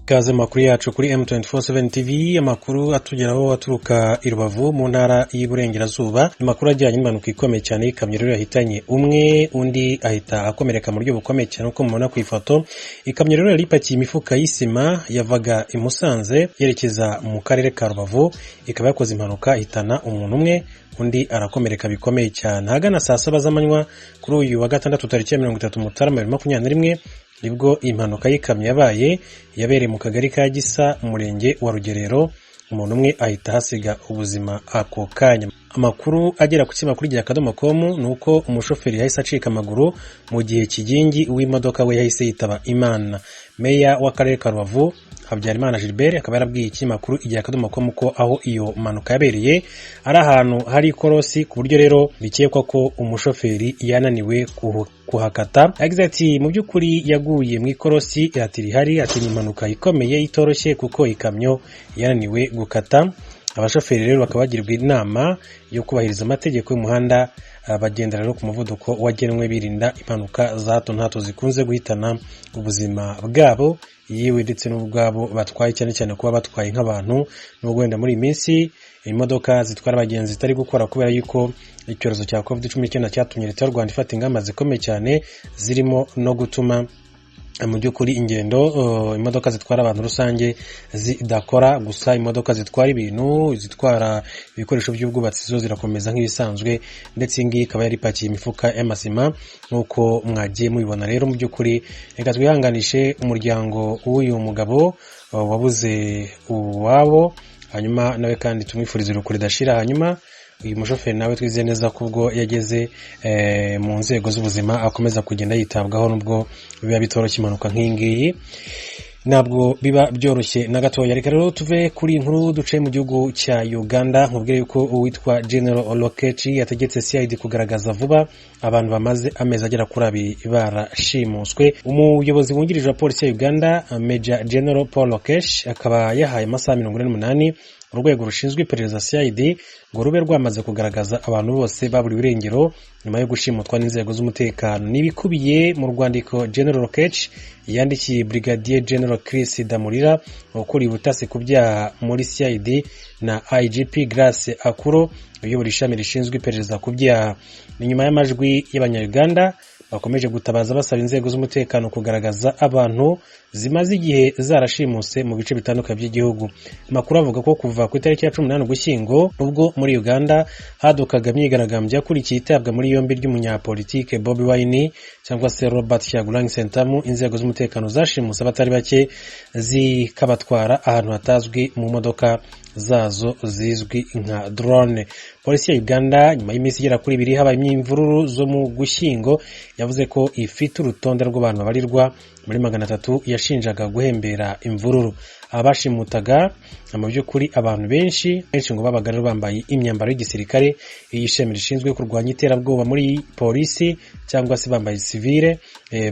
Ikaze makuru yacu kuri M247 TV, amakuru atugeraho aturuka i Rubavu mu ntara y'Iburengerazuba. Amakuru ajyanye n'impanuka ikomeye cyane y'ikamyo rero yahitanye umwe, undi ahita akomereka mu buryo bukomeye cyane uko mubona ku ifoto. Ikamyo rero yari ipakiye imifuka y'isima yavaga i Musanze yerekeza mu karere ka Rubavu, ikaba yakoze impanuka ihitana umuntu umwe, undi arakomereka bikomeye cyane. Ahagana saa 7 z'amanywa kuri uyu wa gatandatu tariki ya 30 Mutarama 2021 nibwo impanuka y'ikamyo yabaye, yabereye mu kagari ka Gisa, umurenge wa Rugerero, umuntu umwe ahita ahasiga ubuzima ako kanya. Amakuru agera ku kinyamakuru igihe akadomo com ni uko umushoferi yahise acika amaguru mu gihe Kigingi w'imodoka we yahise yitaba Imana. Meya w'akarere ka Rubavu Habyarimana Gilbert akaba yarabwiye ikinyamakuru igihe akadomo com ko aho iyo mpanuka yabereye ari ahantu hari ikorosi, ku buryo rero bikekwa ko umushoferi yananiwe kuhakata. Yagize ati mu by'ukuri yaguye mu ikorosi, ati rihari, ati ni impanuka ikomeye itoroshye kuko ikamyo yananiwe gukata. Abashoferi rero bakaba bagirwa inama yo kubahiriza amategeko y'umuhanda, bagendera rero ku muvuduko wagenwe, birinda impanuka za hato na hato zikunze guhitana ubuzima bwabo yewe ndetse n'ubwabo batwaye, cyane cyane kuba batwaye nk'abantu. Nubwo wenda muri iyi minsi imodoka zitwara abagenzi zitari gukora kubera yuko icyorezo cya COVID-19 cyatumye leta y'u Rwanda ifata ingamba zikomeye cyane, zirimo no gutuma mu by'ukuri ingendo imodoka zitwara abantu rusange zidakora. Gusa imodoka zitwara ibintu, zitwara ibikoresho by'ubwubatsi zo zirakomeza nk'ibisanzwe, ndetse iyi ngiyi ikaba yari ipakiye imifuka y'amasima nk'uko mwagiye mubibona. Rero mu by'ukuri reka twihanganishe umuryango w'uyu mugabo wabuze uwabo, hanyuma nawe kandi tumwifurize iruhuko ridashira. Hanyuma uyu mushoferi nawe twizeye neza ko ubwo yageze mu nzego z'ubuzima akomeza kugenda yitabwaho, nubwo biba bitoroshye, impanuka nk'iyi ngiyi ntabwo biba byoroshye na gatoya. Reka rero tuve kuri iyi nkuru duce mu gihugu cya Uganda, nkubwire yuko uwitwa General Lokech yategetse CID kugaragaza vuba abantu bamaze amezi agera kuri 2 barashimuswe. Umuyobozi wungirije wa polisi ya Uganda, Major General Paul Lokech, akaba yahaye amasaha 48 urwego rushinzwe iperereza CID ngo rube rwamaze kugaragaza abantu bose baburiwe irengero nyuma yo gushimutwa n'inzego z'umutekano. N'ibikubiye mu rwandiko General Lokech yandikiye Brigadier General Chris Damurira ukuriye ubutasi ku byaha muri CID na IGP Grace Akuro uyobora ishami rishinzwe iperereza ku byaha. Ni nyuma y'amajwi y'Abanyayuganda bakomeje gutabaza basaba inzego z'umutekano kugaragaza abantu zimaze igihe zarashimuse mu bice bitandukanye by'igihugu. Amakuru avuga ko kuva ku itariki ya 18 Ugushyingo, ubwo muri Uganda hadukaga imyigaragambyo yakurikiye itabwa muri yombi ry'umunyapolitike Bobi Wine cyangwa se Robert Kyagulanyi Ssentamu, inzego z'umutekano zashimuse abatari bake zikabatwara ahantu hatazwi mu modoka zazo zizwi nka drone. Polisi ya Uganda nyuma y'iminsi igera kuri 2 habaye imvururu zo mu Gushyingo yavuze ko ifite urutonde rw'abantu babarirwa muri 300 yashinjaga guhembera imvururu. Abashimutaga mu by'ukuri abantu benshi benshi ngo babaga rero bambaye imyambaro y'igisirikare, iyi shami rishinzwe kurwanya iterabwoba muri polisi, cyangwa se bambaye sivile,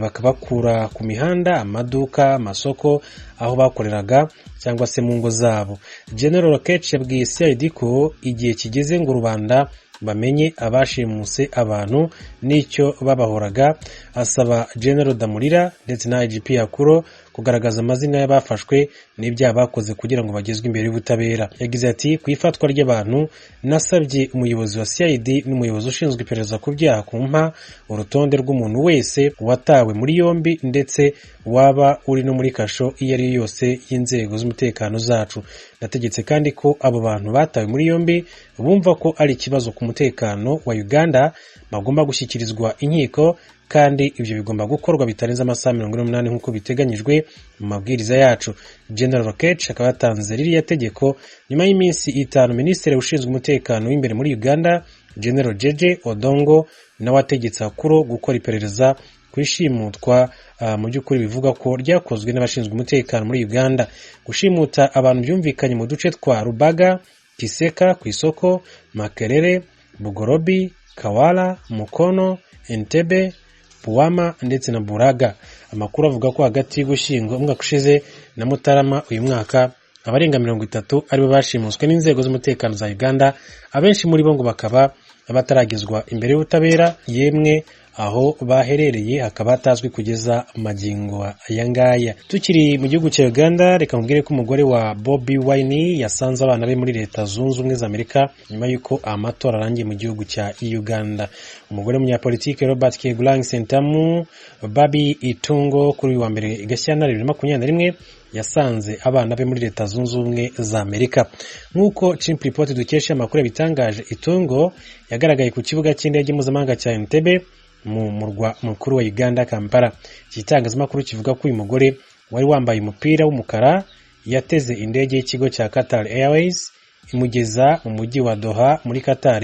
bakabakura ku mihanda, amaduka, amasoko, aho bakoreraga cyangwa se mu ngo zabo. General Lokech yabwiye CID ko igihe kigeze ngo rubanda bamenye abashimuse abantu n'icyo babahoraga, asaba General Damurira ndetse na IGP Akuro kugaragaza amazina y'abafashwe n'ibyaha bakoze kugira ngo bagezwe imbere y'ubutabera. Yagize ati ku ifatwa ry'abantu nasabye umuyobozi wa CID n'umuyobozi ushinzwe iperereza ku byaha kumpa urutonde rw'umuntu wese watawe muri yombi ndetse waba uri no muri kasho iyo ari yo yose y'inzego z'umutekano zacu. Nategetse kandi ko abo bantu batawe muri yombi bumva ko ari ikibazo ku mutekano wa Uganda bagomba gushyikirizwa inkiko, kandi ibyo bigomba gukorwa bitarenze amasaha 48 nk'uko biteganyijwe mu mabwiriza yacu. General Lokech akaba yatanze ririya tegeko nyuma y'iminsi 5 minisitiri ushinzwe umutekano w'imbere muri Uganda General Jeje Odongo nawe ategetse Akuro gukora iperereza ku ishimutwa mu by'ukuri bivuga ko ryakozwe n'abashinzwe umutekano muri Uganda. Gushimuta abantu byumvikanye mu duce twa Rubaga, Kiseka ku isoko, Makerere, Bugorobi, Kawala, Mukono, Entebbe, Buwama ndetse na Buraga. Amakuru avuga ko hagati y'Ugushyingo umwaka ushize na Mutarama uyu mwaka abarenga 30 aribo bashimuswe n'inzego z'umutekano za Uganda, abenshi muri bo ngo bakaba bataragezwa imbere y'ubutabera, yemwe Aho baherereye hakaba hatazwi kugeza magingo aya ngaya. Tukiri mu gihugu cya Uganda, reka mubwire ko umugore wa Bobi Wine yasanze abana be muri Leta Zunze Ubumwe za Amerika nyuma y'uko amatora arangiye mu gihugu cya Uganda. Umugore w'umunyapolitike Robert Kyagulanyi Ssentamu, Babi Itungo, kuri uyu wa mbere Gashyantare 2021 yasanze abana be muri Leta Zunze Ubumwe za Amerika. Nk'uko Chimp Report dukesha amakuru yabitangaje, Itungo yagaragaye ku kibuga cy'indege mpuzamahanga cya Entebbe mu murwa mukuru wa Uganda, Kampala. Iki gitangazamakuru kivuga ko uyu mugore wari wambaye umupira w'umukara yateze indege y'ikigo cya Qatar Airways imugeza mu mujyi wa Doha muri Qatar,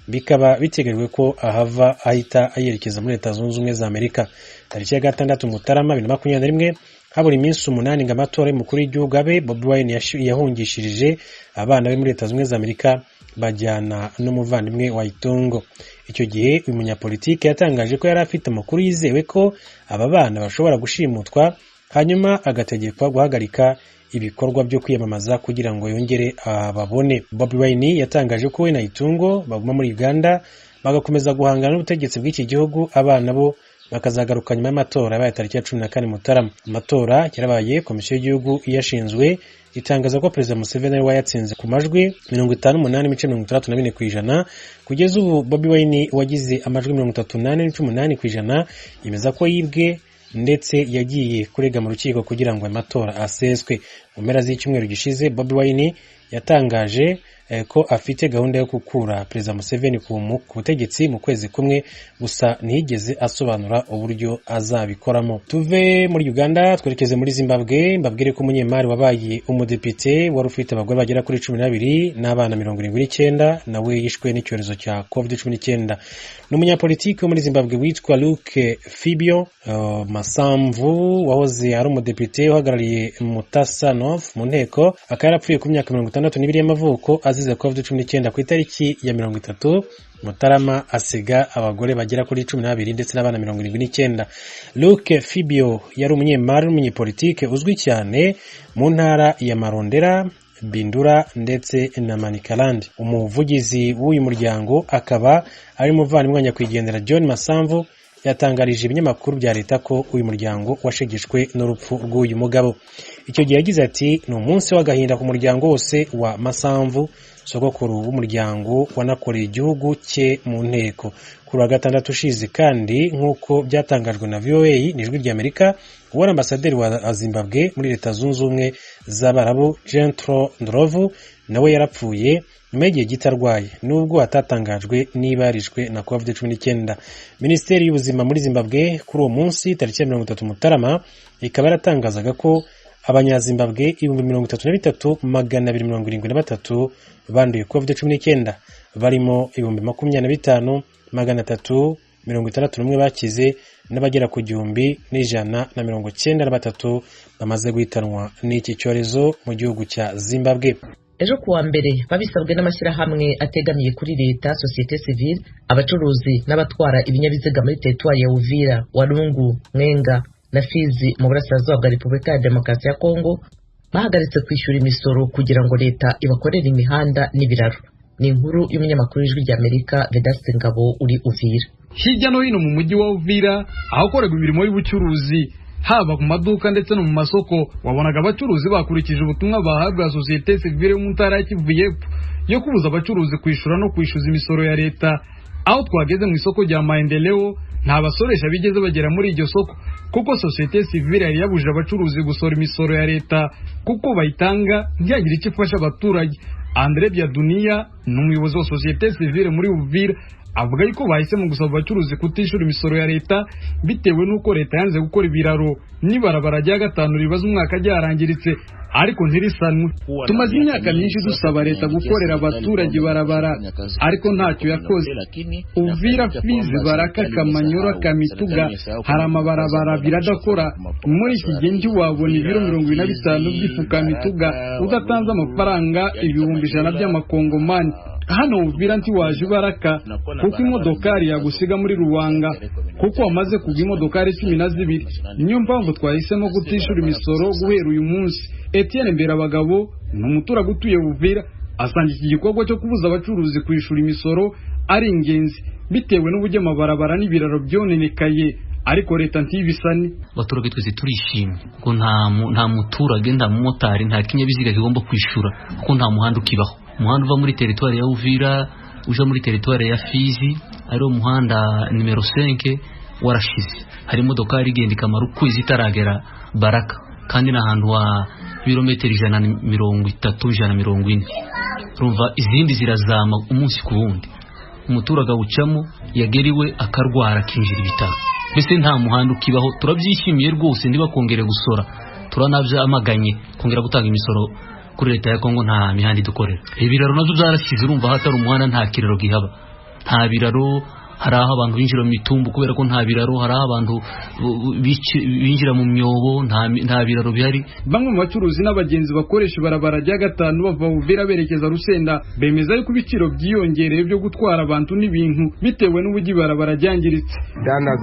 bikaba biteganyijwe ko ahava ahita ayerekeza muri Leta Zunze Ubumwe za Amerika. Tariki ya 6 Mutarama 2021, habura iminsi 8 ngo amatora y'umukuru w'igihugu abe, Bobi Wine yahungishirije abana be muri Leta Zunze Ubumwe za Amerika bajyana n'umuvandimwe wa Itungo. Icyo gihe uyu munyapolitike yatangaje ko yari afite amakuru yizewe ko aba bana bashobora gushimutwa, hanyuma agategekwa guhagarika ibikorwa byo kwiyamamaza kugira ngo yongere ababone. Bobi Wine yatangaje ko we na Itungo baguma muri Uganda bagakomeza guhangana n'ubutegetsi bw'iki gihugu, abana bo bakazagaruka nyuma y'amatora yabaye tariki ya 14 Mutarama. Amatora yarabaye, komisiyo y'igihugu iyashinzwe itangaza ko Perezida Museveni ari wayatsinze ku majwi 58.64%. Kugeza ubu Bobi Wine wagize amajwi 34.8% yemeza ko yibwe, ndetse yagiye kurega mu rukiko kugira ngo amatora aseswe. Mu mpera z'icyumweru gishize Bobi Wine yatangaje ko afite gahunda yo gukura Perezida Museveni ku butegetsi mu kwezi kumwe gusa, ntiyigeze asobanura uburyo azabikoramo. Tuve muri Uganda twerekeze muri Zimbabwe, mbabwire ko umunyemari wabaye umudepite wari ufite abagore bagera kuri 12 n'abana 79 nawe yishwe n'icyorezo cya COVID-19. Ni umunyapolitiki wo muri Zimbabwe witwa Luke Fibio Masamvu, wahoze ari umudepite uhagarariye Mutasa North mu nteko, akaba yarapfuye ku myaka 62 y'amavuko azize COVID-19 ku itariki ya 30 Mutarama, asiga abagore bagera kuri 12 ndetse n'abana 79. Luke Fibio yari umunyemari n'umunyepolitike uzwi cyane mu ntara ya Marondera, Bindura ndetse na Manicaland. Umuvugizi w'uyu muryango akaba ari umuvandimwe wa nyakwigendera John Masamvu, yatangarije ibinyamakuru bya leta ko uyu muryango washegeshwe n'urupfu rw'uyu mugabo. Icyo gihe yagize ati: "Ni umunsi w'agahinda ku muryango wose wa Masamvu, sogokuru w'umuryango wanakoreye igihugu cye mu nteko." Kuri wa gatandatu ushize kandi, nk'uko byatangajwe na VOA n'Ijwi ry'Amerika, uwari ambasaderi wa Zimbabwe muri Leta Zunze Ubumwe z'Abarabu, Gentro Ndlovu, nawe yarapfuye nyuma y'igihe gito arwaye, nubwo hatatangajwe niba yarishwe na COVID-19. Minisiteri y'Ubuzima muri Zimbabwe kuri uwo munsi tariki ya 30 Mutarama ikaba yaratangazaga ko Abanyazimbabwe 33,273 banduye COVID-19, barimo 25,361 bakize n'abagera ku 1,193 bamaze guhitanwa n'iki cyorezo mu gihugu cya Zimbabwe. Ejo kuwa mbere babisabwe n'amashyirahamwe ategamiye kuri leta, société civile, abacuruzi n'abatwara ibinyabiziga muri teritwari ya Uvira, Walungu, Mwenga na Fizi mu burasirazuba bwa Repubulika ya Demokarasi ya Kongo bahagaritse kwishyura imisoro kugira ngo leta ibakorere imihanda n'ibiraro. Ni inkuru y'umunyamakuru w'Ijwi ry'Amerika Vedaste Ngabo uri Uvira. Hirya no hino mu mujyi wa Uvira ahakorerwa imirimo y'ubucuruzi, haba ku maduka ndetse no mu masoko, wabonaga abacuruzi bakurikije ubutumwa bahabwa sosiyete sivile yo mu ntara ya Kivu y'Epfo yo kubuza abacuruzi kwishyura no kwishyuza imisoro ya leta. Aho twageze mu isoko rya Maendeleo nta basoresha bigeze bagera muri iryo soko, kuko sosiyete sivile yari yabujije abacuruzi gusora imisoro ya leta kuko bayitanga ntiyagire icyo ifasha abaturage. Andre Biadunia ni umuyobozi wa sosiyete sivile muri Uvira, avuga yuko bahisemo gusaba abacuruzi kutishyura imisoro ya leta bitewe n'uko leta yanze gukora ibiraro n'ibarabara rya 5 ribaza umwaka ryarangiritse ariko ntirisanwe. Tumaze imyaka myinshi dusaba leta gukorera abaturage barabara ariko ntacyo yakoze. Uvira, Fizi, Baraka, Kamanyura, Kamituga hari amabarabara biradakora. Muri iki gihe ntiwabona ibiro 75 by'ifu Kamituga udatanze amafaranga 100,000 by'amakongomani. Hano Uvira ntiwaje Ibaraka kuko imodokari yagusiga muri Ruwanga, kuko wamaze kugwa imodokari 12. Niyo mpamvu twahisemo kutishyura imisoro guhera uyu munsi. Etienne Mberabagabo ni umuturage utuye Uvira, asanga iki gikorwa cyo kubuza abacuruzi kwishyura imisoro ari ingenzi bitewe n'uburyo amabarabara n'ibiraro byononekaye, ariko leta ntibisane. Abaturage twese turishimye ko nta muturage, nta mumotari, nta kinyabiziga kigomba kwishura kuko nta muhanda ukibaho. Umuhanda uva muri teritwari ya Uvira uja muri teritwari ya Fizi ariwo muhanda nimero 5 warashize. Hari imodoka igenda ikamara ukwezi itaragera Baraka, kandi ni ahantu ha ibirometero 130, 140. Urumva izindi zirazama umunsi ku wundi, umuturage awucamo yagera iwe akarwara akinjira ibitaro. Mbese nta muhanda ukibaho. Turabyishimiye rwose, ntibakongere gusora, turanabyamaganye kongera gutanga imisoro kuri leta ya Kongo. Nta mihanda idukorera, ibiraro nabyo byarashize. Urumva hatari umuhanda nta kiraro gihaba, nta biraro. Hari aho abantu binjira mu mitumbu kubera ko nta biraro, hari aho abantu binjira mu myobo, nta biraro bihari. Bamwe mu bacuruzi n'abagenzi bakoresha ibarabara rya 5 bava Uvira berekeza Rusenda bemeza yuko ibiciro byiyongereye byo gutwara abantu n'ibintu bitewe n'uburyo ibarabara ryangiritse.